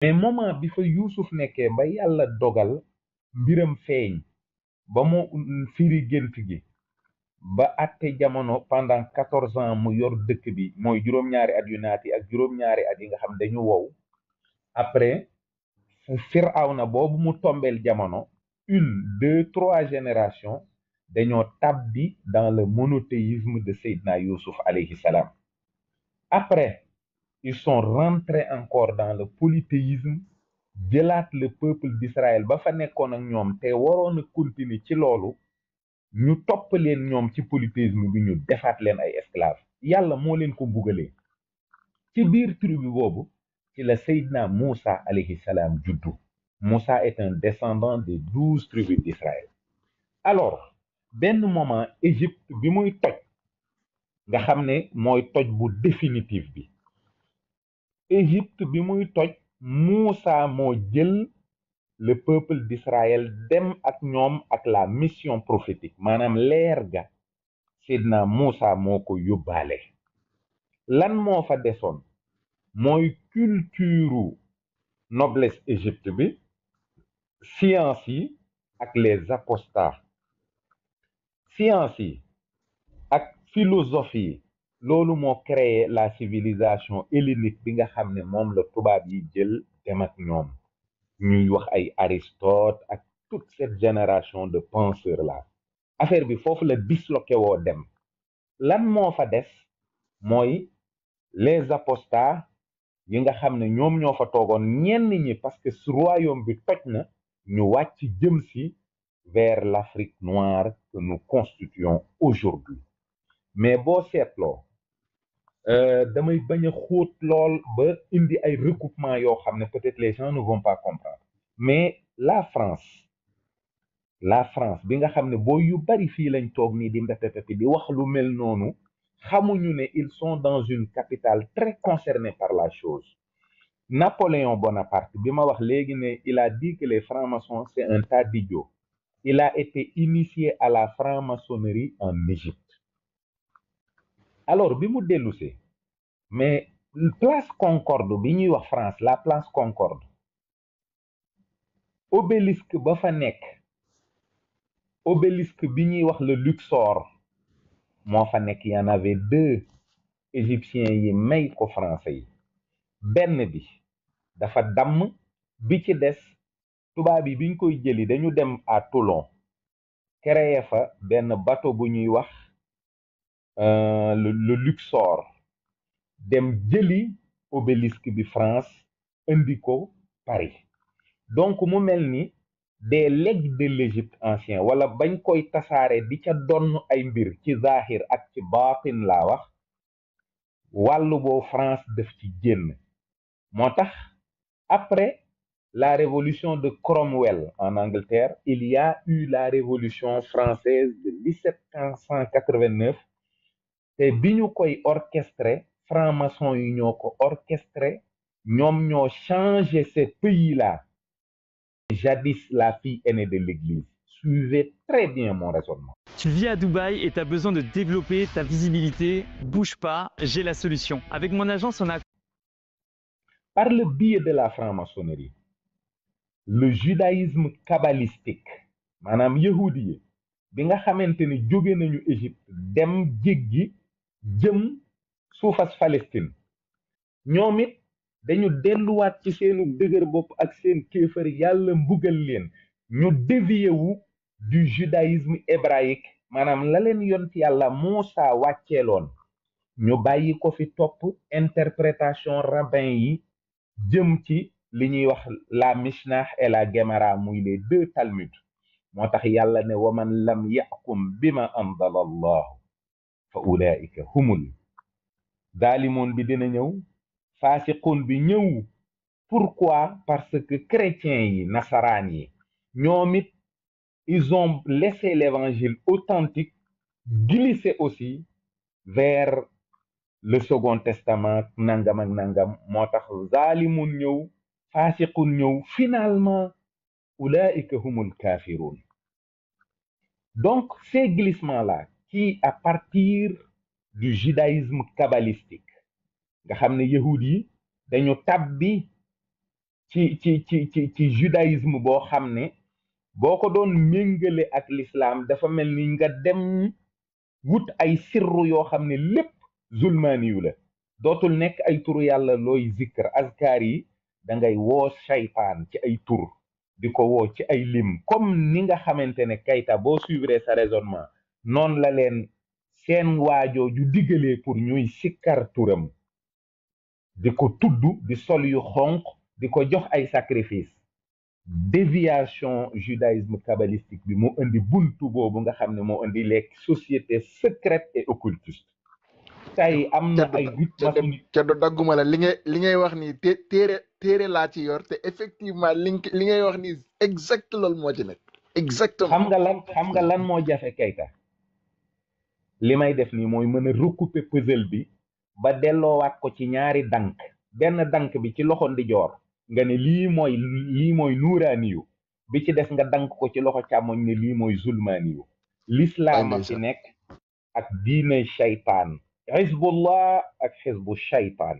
mais moment bi fa Yuusuf nekkee ba yàlla dogal mbiram feeñ ba mu firi gént gi ba àtte jamono pendant 14 ans mu yor dëkk bi mooy juróom-ñaari at yu naati ak juróom-ñaari at yi nga xam dañu wow après Firawna boobu mu tombeel jamono une deux trois générations dañoo tabbi dans le monothéisme de Seydina Youssouf alayhi salam. Après ils sont rentrés encore dans le polythéisme jëlaat le peuple d'Israël ba fa nekkoon ak ñoom te waroon a continuer ci loolu ñu topp leen ñoom ci polythéisme bi ñu defaat leen ay esclaves yàlla moo leen ko mbugalee ci biir tribu boobu ci la Seydina Moussa alayhi salam juddu. Moussa est un descendant des 12 tribus d'Israël. Alors benn moment Égypte bi muy toj nga xam ne mooy toj bu définitif bi Égypte bi muy toj Moussa moo jël le peuple d'Israël dem ak ñoom ak la mission prophétique maanaam leer ga Seydina Moussa moo ko yóbbaale lan moo fa desoon mooy culture noblesse Égypte bi science yi ak les apostats science yi ak philosophie yi loolu moo créé la civilisation hellénique bi nga xam ne moom la tubaab yi jël dem ak ñoom ñuy wax ay Aristote ak toute cette génération de penseurs là affaire bi foofu la disloqué woo dem lan moo fa des mooy les apostats yi nga xam ne ñoom ñoo fa toogoon ñenn ñi parce que royaume bi toj na ñu wàcc jëm si vers l'Afrique noire que nous constituons aujourd'hui mais boo seetloo damay bañ a xóot lool ba indi ay recoupement yoo xam ne peut-être les gens ne vont pas comprendre mais la France bi nga xam ne boo yu bari fii lañ toog nii di mbétépéti di wax lu mel noonu xamuñu ne ils sont dans une capitale très concernée par la chose. Napoléon Bonaparte bi ma wax léegi ne il a dit que les francs-maçons c'est un tas d'idiots. Il a été initié à la franc-maçonnerie en Égypte. Alors bi mu dellusee mais place Concorde bi ñuy wax France la place Concorde obélisque ba fa nekk obélisque bi ñuy wax le Luxor moo fa nekk y en avait deux égyptiens yi may ko français yi benn bi dafa damm bi ci des tubaab yi biñ koy jëli dañu dem à Toulon créé fa benn bateau bu ñuy wax le Luxor dem jëli obélisque bi France indi ko Paris donc mu mel ni des legs de l'Égypte ancien wala bañ koy tasaare di ca donn ay mbir ci zahir ak ci baatin laa wax wàllu boo France def ci génn moo tax après la révolution de Cromwell en Angleterre il y a eu la révolution française de 1789 te bi ñu koy orchestré franc-maçon yi ñoo ko orchestré ñoom ñoo changé ce pays-là. Jadis la fille aînée de l'église. Suivez très bien mon raisonnement. Tu vis à Dubaï et tu as besoin de développer ta visibilité. Bouge pas, j'ai la solution. Avec mon agence, on a... Par le biais de la franc-maçonnerie, le judaïsme kabbalistique, maanaam yahudi yi bi nga xamante ni jóge nañu Égypte dem jéggi jëm suufas Palestine ñoom it dañu delluwaat ci seenu dëgër bopp ak seen kéefar yàlla mbugal leen ñu dévié wu du judaïsme hébraïque maanaam la leen yont yàlla Muusa wàcceeloon ñu bàyyi ko fi topp interprétation rabbin yi jëm ci li ñuy wax la Mishnah et la Gemara muy les deux Talmud moo tax yàlla ne waman lam yaxkum bima anzala allahu fa ulaika humul daalimoon bi dina ñëw faasiqun bi ñëw pourquoi parce que chrétiens yi nasaraan yi ñoom it ils ont laissé l'évangile authentique glisser aussi vers le second testament nangam ak nangam moo tax zaalimun ñëw faasiqun ñëw finalement ulaika humul kafirun. Donc ces glissements-là qui à partir du judaïsme kabbalistique nga xam ne yahud yi dañu tabbi ci judaïsme boo xam ne boo ko doon méngale ak l'islam dafa mel ni nga dem wut ay sirru yoo xam ne lépp zulmaani yu la dootul nekk ay turu yàlla looy zikr azkar yi da ngay woo shaytaan ci ay tur di ko woo ci ay lim comme ni nga xamante ne Keita boo suivre sa raisonnement noonu la leen seen waajoo ju diggalee pour ñuy sikkar turam di ko tudd di sol yu xonq di ko jox ay sacrifice déviation judaïsme kabbalistique bi moo indi buntu boobu nga xam ne moo indi les sociétés secrètes et occultistes tey am na ay rite maçonnique ca do dagguma la li ngay wax ni téere laa ci yor te effectivement li ngay wax ni exact loolu moo ci nekk exactement xam nga lan moo jafe Keita li may def nii mooy mën a recouper puzzle bi ba delloowaat ko ci ñaari dank benn dank bi ci loxo ndijoor nga ne lii mooy nuuraaniyu bi ci des nga dank ko ci loxo càmmoñ ne lii mooy zulmaaniyu l'islam a fi nekk ak diine shaytaan xizbullah ak xizbu shaytaan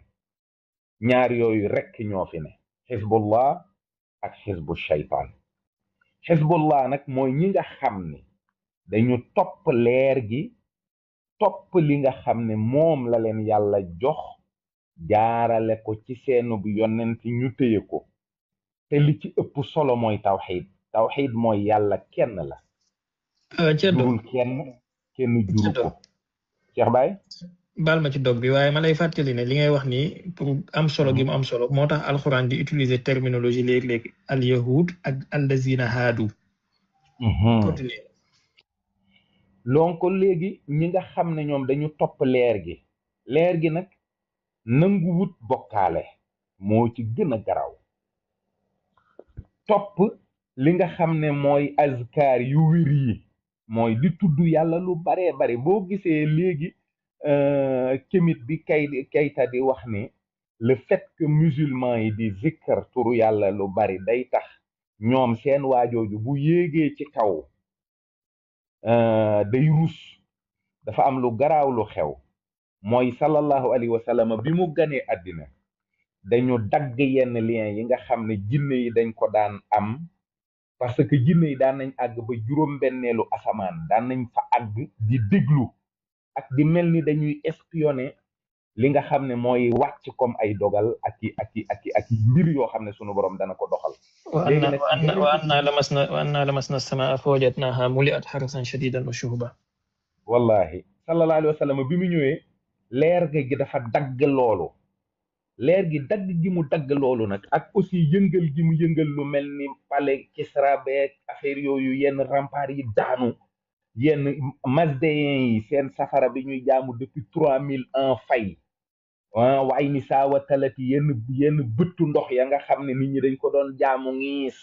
ñaar yooyu rekk ñoo fi ne xizbullah ak xizbu shaytaan xizbullah nag mooy ñi nga xam ne dañu topp leer gi topp li nga xam ne moom la leen yàlla jox jaarale ko ci seenu bu yonent ñu téye ko te li ci ëpp solo mooy tawxid mooy yàlla kenn la jurul kenn juru ko Cheikh Baye baal ma ci dog bi waaye ma lay fàttali ne li ngay wax ni pour am solo gi mu am solo moo tax alxuraan di utiliser terminologie léeg-léeg al yahud ak allazina haadu continuer donc léegi ñi nga xam ne ñoom dañu topp leer gi nag nangu wut bokkaale moo ci gën a garaw topp li nga xam ne mooy azkar yu wir yi mooy di tudd yàlla lu baree bari boo gisee léegi kémit bi Keita di wax ne le fait que musulman yi di zikr turu yàlla lu bari day tax ñoom seen waajooju bu yéegee ci kaw day rus dafa am lu garaaw lu xew mooy sallallahu alayhi wa sallam bi mu ganee àddina dañu dagg yenn lien yi nga xam ne jinne yi dañ ko daan am parce que jinne yi daan nañ àgg ba juróom-benneelu asamaan daan nañ fa àgg di déglu ak di mel ni dañuy espionner li nga xam ne mooy wàcc comme ay dogal ak i mbir yoo xam ne sunu borom dana ko doxal wa anna lamasna samaa fa wajadnaha muliat harasan shadidan wa shuhuba wallahi sallallahu alayhi wa sallam bi mu ñëwee leer gi dafa dagg loolu leer gi dagg gi mu dagg loolu nag ak aussi yëngal gi mu yëngal lu mel ni palais Kisra beeg affaire yooyu yenn rempart yi daanu yenn mazdéens yi seen safara bi ñuy jaamu depuis 3000 ans fay waay ni saawa talati yenn bëttu ndox ya nga xam ne nit ñi dañ ko doon jaamu ngiis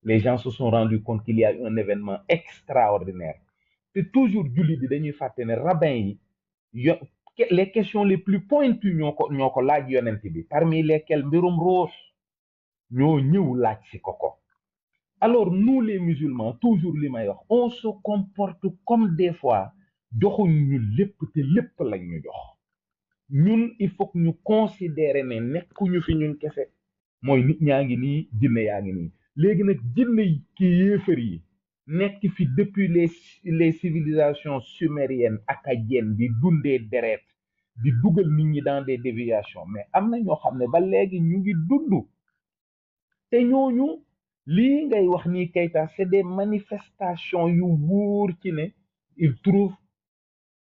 les gens se sont rendus compte qu'il y a eu un événement extraordinaire te toujours jullit bi dañuy fàtte ne rabbin yi les questions les plus pointues ñoo ko laaj yonent bi parmi lesquelles mbirum ruux ñoo ñëw laaj si ko alors nous les musulmans toujours li may wax on se comporte comme des fois joxuñ ñu lépp te lépp lañ ñu jox ñun il faut que ñu considérer ne nekkuñu fi ñun kese mooy nit ñaa ngi nii jinne yaa ngi nii léegi nag jinne ki yéefar yi nekk fi depuis les civilisations sumériennes acadiennes di dundee deret di dugal nit ñi dans des déviations mais am na ñoo xam ne ba léegi ñu ngi dund te ñooñu lii ngay wax ni Keita c'est des manifestations yu wóor ci ne ils trouvent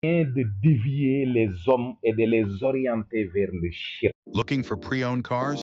de dévier les hommes et de les orienter vers le shirk. Looking for pre-owned cars?